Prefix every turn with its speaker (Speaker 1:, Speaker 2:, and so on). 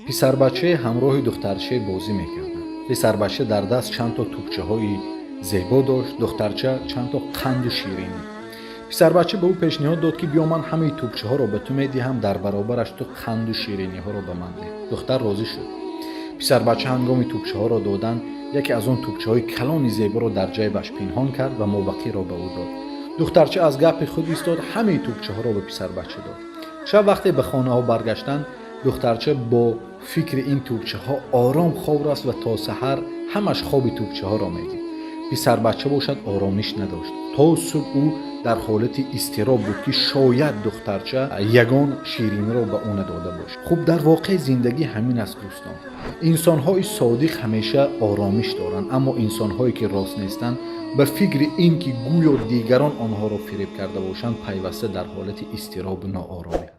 Speaker 1: Писарбачае ҳамроҳи духтарчае бозӣ мекарданд. Писарбача дар даст чандто тӯбчаҳои зебо дошт, духтарча чандто қанду ширинӣ. Писарбача ба ӯ пешниҳод дод, ки биё, ман ҳамаи тӯбчаҳоро ба ту медиҳам, дар баробараш ту қанду шириниҳоро ба ман деҳ. Духтар розӣ шуд. Писарбача ҳангоми тӯбчаҳоро додан яке аз он тӯбчаҳои калони зеборо дар ҷайбаш пинҳон кард ва мобақиро ба ӯ дод. Духтарча аз гапи худ истод, ҳамаи тӯбчаҳоро ба писарбача дод. Шаб вақте ба хонаҳо баргаштанд, духтарча бо фикри ин тӯбчаҳо ором хоб рафт ва то саҳар ҳамаш хоби тӯбчаҳоро медид. Писарбача бошад, оромиш надошт. То субҳ ӯ дар ҳолати изтироб буд, ки шояд духтарча ягон шириниро ба ӯ надода бошад. Хуб, дар воқеъ зиндагӣ ҳамин аст, дӯстон. Инсонҳои содиқ ҳамеша оромиш доранд, аммо инсонҳое ки рост нестанд, ба фикри ин ки гӯё дигарон онҳоро фиреб карда бошанд, пайваста дар ҳолати изтиробу нооромӣ ҳастанд.